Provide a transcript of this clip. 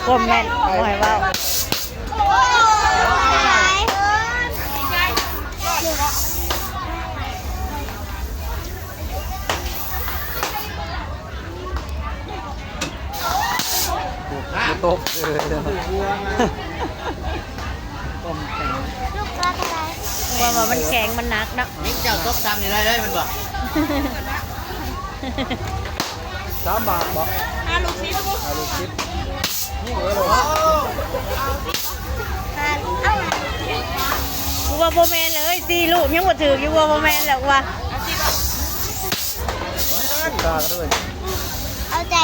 ຄວາມແມ່ນ ບໍ່ໃຫ້ເວົ້າ. ບໍ່ຕົກເລີຍ. ຄວາມວ່າມັນແຂງ ມັນໜັກເນາະ. ຍິງເຈົ້າຕົກຕ່ຳນີ້ໄດ້ເລີຍແມ່ນບໍ່? ສາມບາດບໍ່? ຫ້າລູກສິບ. ຫ້າລູກສິບ. ຍິງເອີ ໂອ້ ກູວ່າບໍ່ແມ່ນເລີຍ ສີ່ລູກຍັງບໍ່ຖືກຢູ່. ກູວ່າບໍ່ແມ່ນແລ້ວ ກູວ່າ ເອົາໃຈ.